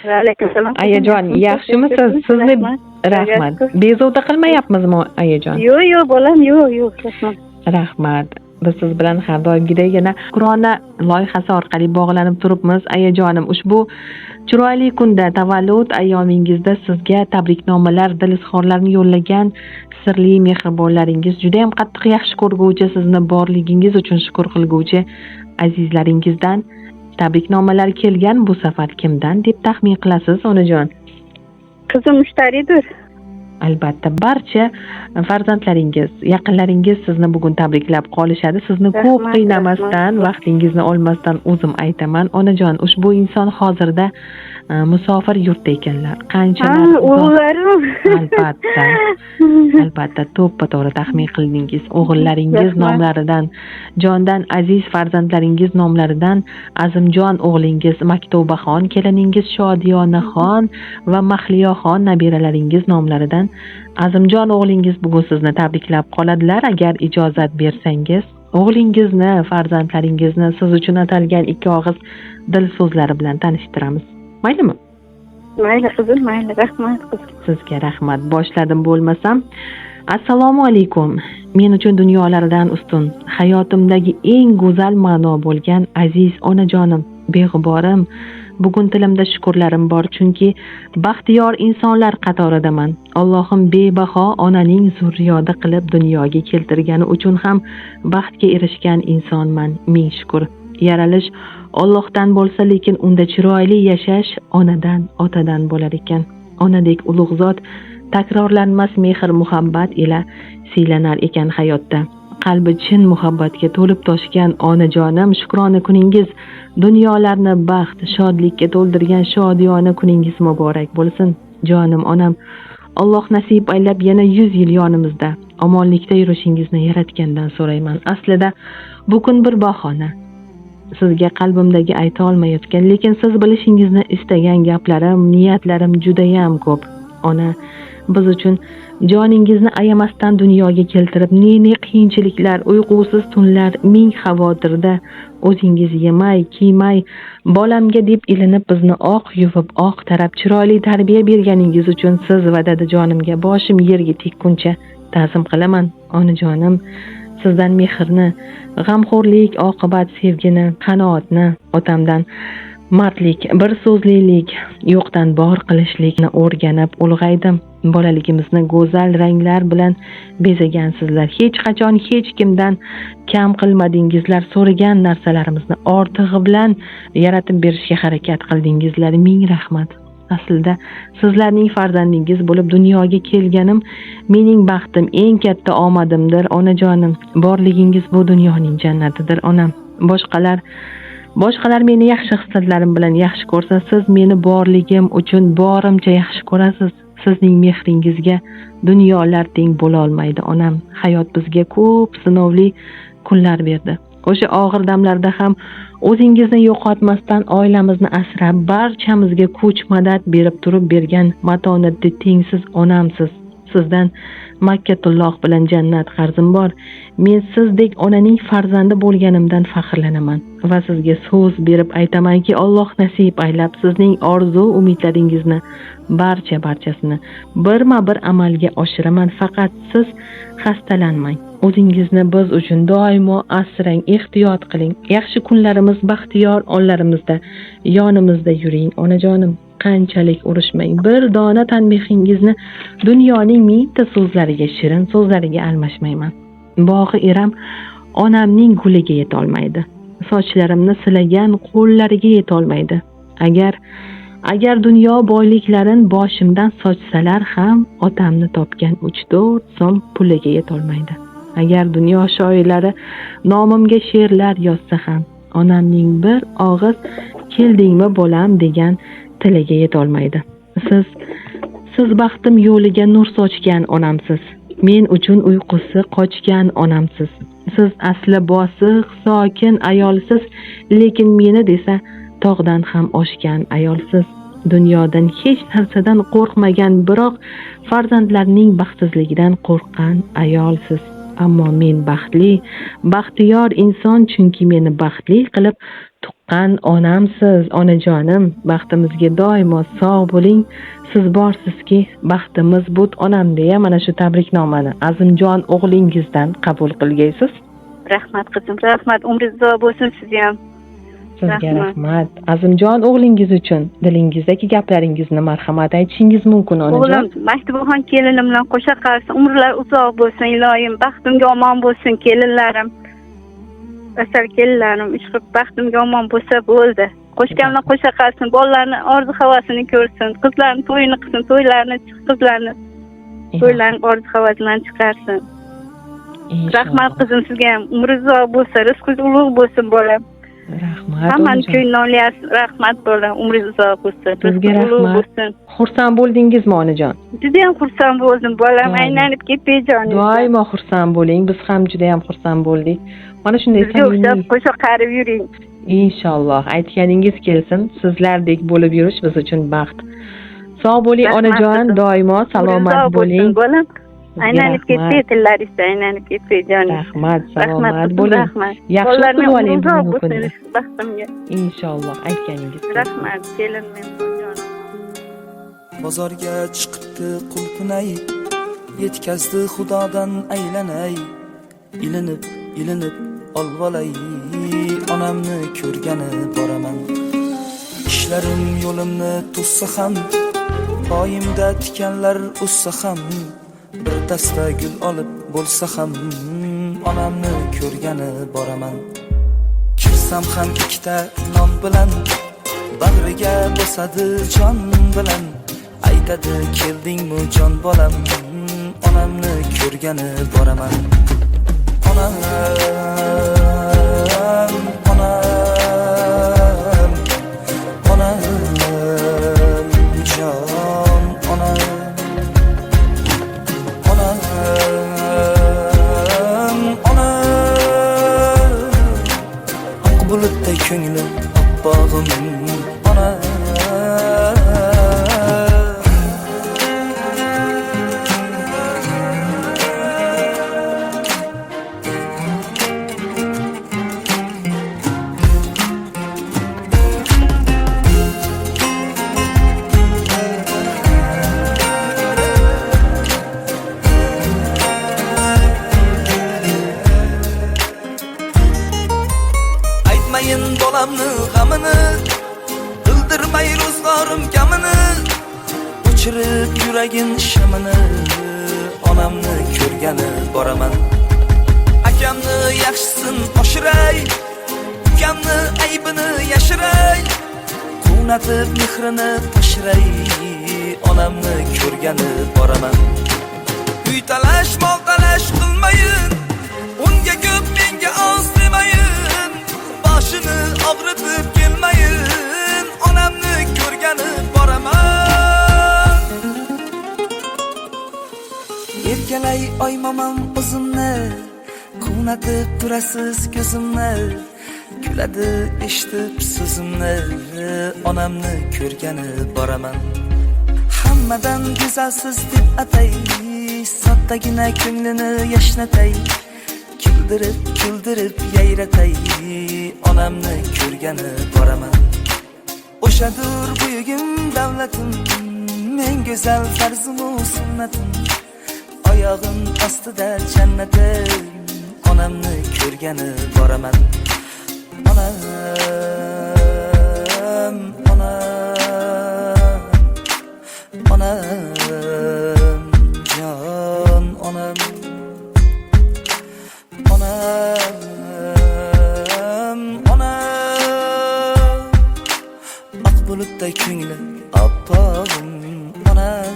Va alaykum salom. Ayajon, yaxshimisiz? Sizni rahmat. Bezovta qilmayapmizmi, ayajon? Yo'q, yo'q, bolam, yo'q, yo'q, rahmat. Rahmat. Biz siz bilan har doimgidek yana Shukrona loyihasi orqali bog'lanib turibmiz, ayajonim. Ushbu chiroyli kunda, tavallud ayyomingizda sizga tabriknomalar, dil izhorlarini yo'llagan sirli mehribonlaringiz, juda ham qattiq yaxshi ko'rguvchi, sizni borligingiz uchun shukur qilguvchi azizlaringizdan tabriknomalar kelgan. Bu safar kimdan deb taxmin qilasiz, onajon? Qizim Mushtaridir. Albatta, barcha farzandlaringiz, yaqinlaringiz sizni bugun tabriklab qolishadi. Sizni ko'p Rahmat, qiynamasdan, rahmat. vaqtingizni olmasdan o'zim aytaman. Onajon, ushbu inson hozirda musofir yurtda ekanlar. Qanchalar Ha, uzoq. o'g'illarim. Albatta. Albatta, to'ppa to'g'ri taxmin qildingiz. O'g'illaringiz Rahmat. nomlaridan, jondan aziz farzandlaringiz nomlaridan Azimjon o'g'lingiz, Maktubaxon keliningiz, Shodiyonaxon va Mahliyoxon nabiralaringiz nomlaridan Azimjon o'g'lingiz bugun sizni tabriklab qoladilar. Agar ijozat bersangiz, o'g'lingizni, farzandlaringizni siz uchun atalgan ikki og'iz dil so'zlari bilan tanishtiramiz. Maylimi? Mayli, qizim, mayli, rahmat, qizim. Sizga rahmat. Boshladim bo'lmasam. Assalomu alaykum. Men uchun dunyolardan ustun, hayotimdagi eng go'zal ma'no bo'lgan aziz onajonim, beg'uborim. Bugun tilimda shukurlarim bor, chunki baxtiyor insonlar qatoridaman. Allohim bebaho onaning zurriyodi qilib dunyoga keltirgani uchun ham baxtga erishgan insonman. Ming shukur. Yaralish Allohdan bo'lsa, lekin unda chiroyli yashash onadan, otadan bo'lar ekan. Onadek ulug' zot takrorlanmas mehr muhabbat ila siylanar ekan hayotda. Qalbi chin muhabbatga to'lib toshgan onajonim, shukrona kuningiz, dunyolarni baxt, shodlikka to'ldirgan shodiyona kuningiz muborak bo'lsin. Jonim onam, Alloh nasib aylab yana 100 yil yonimizda omonlikda yurishingizni yaratgandan so'rayman. Aslida bu kun bir bahona. Sizga qalbimdagi ayta olmayotgan, lekin siz bilishingizni istagan gaplarim, niyatlarim judayam ko'p. Ona, biz uchun joningizni ayamasdan dunyoga keltirib, ne-ne qiyinchiliklar, uyqusiz tunlar, ming xavotirda o'zingiz yemay, kiymay, bolamga deb ilinib bizni oq yuvib, oq tarab, chiroyli tarbiya berganingiz uchun siz va dadajonimga boshim yerga tekkuncha ta'zim qilaman. Onajonim, sizdan mehrni, g'amxo'rlik, oqibat sevgini, qanoatni, otamdan mardlik, bir so'zlilik, yo'qdan bor qilishlikni o'rganib ulg'aydim. Bolaligimizni go'zal ranglar bilan bezagansizlar. Hech qachon hech kimdan kam qilmadingizlar. So'ragan narsalarimizni ortig'i bilan yaratib berishga harakat qildingizlar. Ming rahmat. Aslida sizlarning farzandingiz bo'lib dunyoga kelganim mening baxtim, eng katta omadimdir, onajonim. Borligingiz bu dunyoning jannatidir, onam. Boshqalar meni yaxshi xislatlarim bilan yaxshi ko'rsa, siz meni borligim uchun borimcha yaxshi ko'rasiz. Sizning mehringizga dunyolar teng bo'la olmaydi, onam. Hayot bizga ko'p sinovli kunlar berdi. O'sha og'ir damlarda ham o'zingizni yo'qotmasdan oilamizni asrab, barchamizga kuch madad berib turib bergan matonatli tengsiz onamsiz. Sizdan Makkatulloh bilan jannat qarzim bor. Men sizdek onaning farzandi bo'lganimdan faxrlanaman va sizga so'z berib aytamanki, Alloh nasib aylab sizning orzu umidlaringizni barcha barchasini birma-bir amalga oshiraman. Faqat siz xastalanmang. O'zingizni biz uchun doimo asrang, ehtiyot qiling. Yaxshi kunlarimiz, baxtiyor onlarimizda yonimizda yuring, onajonim. Qanchalik urushmang, bir dona tanbehingizni dunyoning mingta so'zlariga, shirin so'zlariga almashmayman. Bog'i Eram onamning guliga yetolmaydi. Sochlarimni silagan qo'llariga yetolmaydi. Agar dunyo boyliklarin boshimdan sochsalar ham otamni topgan 3-4 so'm puliga yetolmaydi. Agar dunyo shoirlari nomimga she'rlar yozsa ham onamning bir og'iz keldingmi bolam degan tiliga yetolmaydi. Siz baxtim yo'liga nur sochgan onamsiz. Men uchun uyqusi qochgan onamsiz. Siz asli bosiq, sokin ayolsiz, lekin meni desa tog'dan ham oshgan ayolsiz. Dunyodan hech narsadan qo'rqmagan, biroq farzandlarning baxtsizligidan qo'rqqan ayolsiz. Ammo men baxtli, baxtiyor inson, chunki meni baxtli qilib tuqqan Tuqqan onamsiz, onajonim, baxtimizga doimo sog' bo'ling. Siz borsizki, baxtimiz but onam deya mana shu tabriknomani Azimjon o'g'lingizdan qabul qilgaysiz. Rahmat qizim, rahmat. Umringiz uzoq bo'lsin sizni ham. Sizga rahmat. Azimjon o'g'lingiz uchun dilingizdagi gaplaringizni marhamat aytishingiz mumkin onajon. O'g'lim Maktubaxon kelinim bilan qo'sha qarsin, umrlar uzoq bo'lsin, iloyim, baxtimga omon bo'lsin kelinlarim. Asal kelinlarim ishqib baxtimga omon bo'lsa bo'ldi. Qo'shganlar qo'sha qarsin, bolalarni orzu havasini ko'rsin, qizlarni to'yini qilsin, to'ylarini qizlarni to'ylarni orzu havasidan chiqarsin. Rahmat qizim sizga ham, umringiz uzoq bo'lsin, rizqingiz ulug' bo'lsin bolam. Rahmat. Hammani ko'nglini olyapsiz. Rahmat bolam, umringiz uzoq bo'lsin. Sizga rahmat. Xursand bo'ldingizmi onajon? Juda ham xursand bo'ldim bolam, aylanib ketdi jonim. Doimo xursand bo'ling, biz ham juda ham xursand bo'ldik. Mana shunday samimiy qo'sha qarib yuring. Inshaalloh, aytganingiz kelsin, sizlardek bo'lib yurish biz uchun baxt. Sog' bo'ling onajon, doimo salomat bo'ling. Bolam. Aylanib ketdi tillaringiz, aylanib ketdi jonim. Rahmat, salomat bo'ling. Yaxshi kutib oling bugungi kunni. Baxtimga. Inshaalloh, aytganingiz. Rahmat, kelinim jonim. Bozorga chiqibdi qulpinay, yetkazdi Xudodan aylanay, ilinib, ilinib olvolay, onamni ko'rgani boraman. Ishlarim yo'limni to'ssa ham, poyimda tikanlar o'ssa ham, bir dasta gul olib bo'lsa ham, onamni ko'rgani boraman. Kirsam ham ikkita non bilan, bag'riga bosadi jon bilan, aytadi keldingmi jon bolam, onamni ko'rgani boraman. Onam, onam, onam, jon onam. Onam, onam, oq bulutday ko'nglim oppog'im onam. Aytmayin bolamni g'amini, qildirmay ro'zg'orim kamini, o'chirib yuragin shamini, onamni ko'rgani boraman. Akamni yaxshisin oshiray, ukamni aybini yashiray, quvnatib mehrini toshiray, onamni ko'rgani boraman. Uy talash, mol talash qilmayin, unga ko'p menga oz demayin, boshini og'ritib kelmayin, onamni ko'rgani boraman. Erkalay oy momam o'zimni, quvnatib turasiz ko'zimni, kuladi eshitib so'zimni, onamni ko'rgani boraman. Hammadan go'zalsiz deb atay, soddagina ko'nglini yashnatay, kuldirib kuldirib yayratay, onamni ko'rgani boraman. O'shadur buyugim davlatim, men go'zal farzimu sunnatim, oyog'im ostida jannatim, onamni ko'rgani boraman. Onam, onam, onam, jon onam. Onam, onam, oq bulutday ko'ngli oppog'im onam.